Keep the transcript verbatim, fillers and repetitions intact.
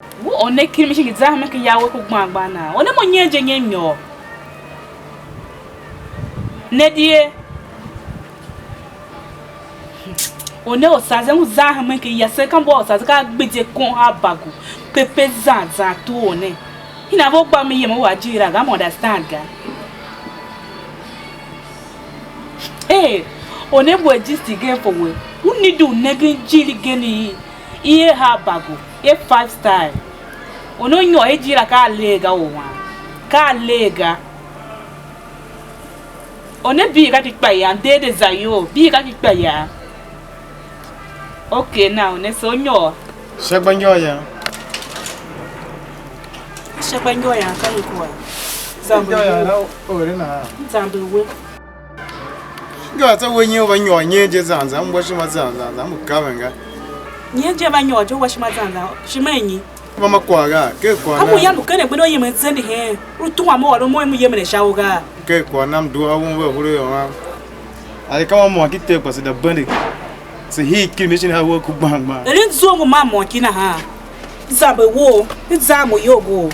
Wu one kiri mi shingi za hemen ki ya we ku gban gban na. One mo nyen je nyen nyôr. Ne di ye. One osaze ngu za hemen ki ya se ka mbo osaze ka gbidye kon ha bagu. Pepe zan zan tu one. Hina vo gba mi yem wa jira ga mo understand ga. Eh, one mbu exist again for we. U need u nengen jili geni i e ha bagu, e five star. One u nyôr e jira ka a lega u wan. Ka a lega. One bii ka ki kpa ya, mde de za yo, bii ka ki kpa ya. Okay now, ne so nyôr. Sha gba nyôr ya. Sha gba nyôr ya ka i kwa. Zambe. Nyôr ya na ore na. Zambe we. Nyôr tsa we nyi u va nyôr nyen je zan zan, m wa shima zan zan zan, m kaven ga. Nyen je va nyôr je u wa shima zan zan, shima nyi? Va ma kwagh ga, ke kwagh. Ka mo na. Ya mo kene gbendo yemen zende hen. U tuhwa mo ôron mo mu yemen sha u ga. Ke kwagh nam dua won ve hure yo am. Ale ka ma mo ki te kwase da bende. Se hii kiri mi shin ha we ku gban gban. Eren zuo mo ma mo ki nahan. Zambe wo, i za mo yogo.